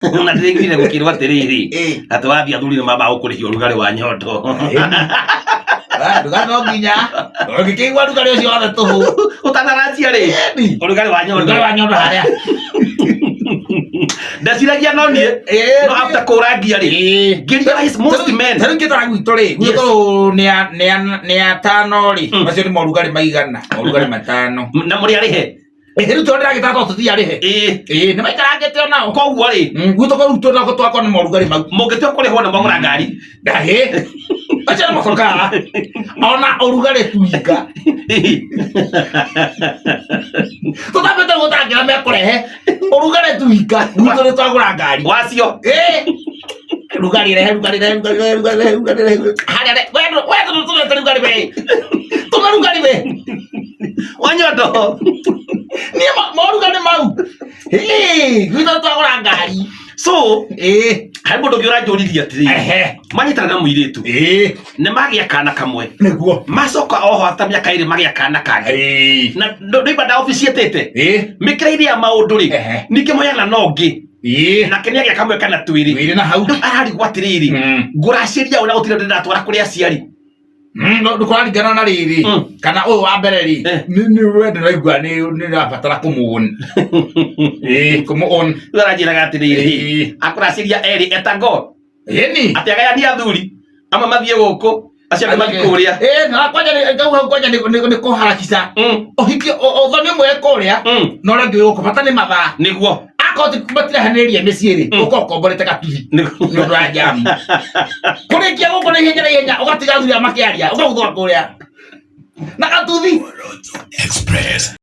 Na ndĩraiguire gũkĩrwo atĩrĩrĩ, atĩ wathiĩ athuri nĩ mambaga gũkũrĩhia ũrugarĩ wa nyondo. Ah, rugarĩ no nginya ũngĩkĩigua rugarĩ ũcio wothe tũhũ. Ũtanaracia rĩ, ũrugarĩ wa nyondo. Rugarĩ wa nyondo harĩa. Ndeciragia no niĩ, no after kũrangia rĩ, ngĩrealize most men. Tarĩu ingĩtara gwitũ rĩ, gwitũ nĩ atano rĩ, macio nĩ morugarĩ maigana, morugarĩ matano. Na mũrĩ arĩhe. Rĩu tondũ ndĩragĩtara tondũ tũthiĩ arĩhe. Ĩĩ, nĩ maikarangĩte o nao. Koguo rĩ, Gwitũ kũu tũnako twakwa nĩ morugarĩ mau. Mũngĩtua kũrĩhwo nĩ mwagũra ngari. Ndahĩ. Acio nĩ macokaga. Ona ũrugarĩ tuinga. Tũtambĩte gũtangĩra mekũrehe. Ũrugarĩ tuinga. Gwitũ nĩ twagũra ngari. Wacio. Ĩĩ. Rugarĩ rehe, rugarĩ rehe, rugarĩ rehe, rugarĩ rehe, rugarĩ rehe. Harĩa re, we we tũtũmĩte rugarĩ we. Tũma rugarĩ we. Wanyondo. Niĩ morugarĩ mau. Ĩĩ, gwitũ twagũra ngari. So, Ĩĩ. harĩ mũndũ ũngĩ ũranjũririe atĩrĩrĩ, manyitana na mũirĩtu, nĩ magĩa kana kamwe. Nĩguo. Macoka oho after mĩaka 2 magĩa kana kangĩ. Na ndũigua nda obici ĩtĩte. Mĩkĩra-inĩ ya maũndũ rĩ, ningĩ moyana na ũngĩ. Nake nĩ agĩa kamwe kana twĩrĩ. Twĩrĩ na hau. Rĩu ararigwo atĩrĩrĩ, ngũracĩria ũna gũtirĩ ndĩratwara kũrĩ aciari. No ndũkũraringana na rĩrĩ kana ũyũ wa mbere rĩ, nĩ we ndĩraigua nĩ nĩrabatara kũmũon. Ĩĩ, kũmũon. Rĩu aranjĩraga atĩrĩrĩ, akũracĩria erĩ etago. Ĩni. Atĩ agayania athuri amwe mathiĩ gũkũ, acio angĩ mathiĩ kũrĩa. Ĩĩ, na kwanja nĩ ngau hau kwanja nĩ kũharakica. Ũhiki ũthoni ũmwe kũrĩa na ũrĩa ũngĩ gũkũ, bata nĩ mathaa. Nĩguo. Akorwo ti matirahanĩrĩria mĩciĩ rĩ, ũkorwo ũkomborete gatuthi Nĩguo. nĩ ũndũ wa njamu. Kũrĩkia gũkũ na ihenya na ihenya ũgatiga athuri aya makĩaria, ũkaguthũka kũrĩa na gatuthi. Express.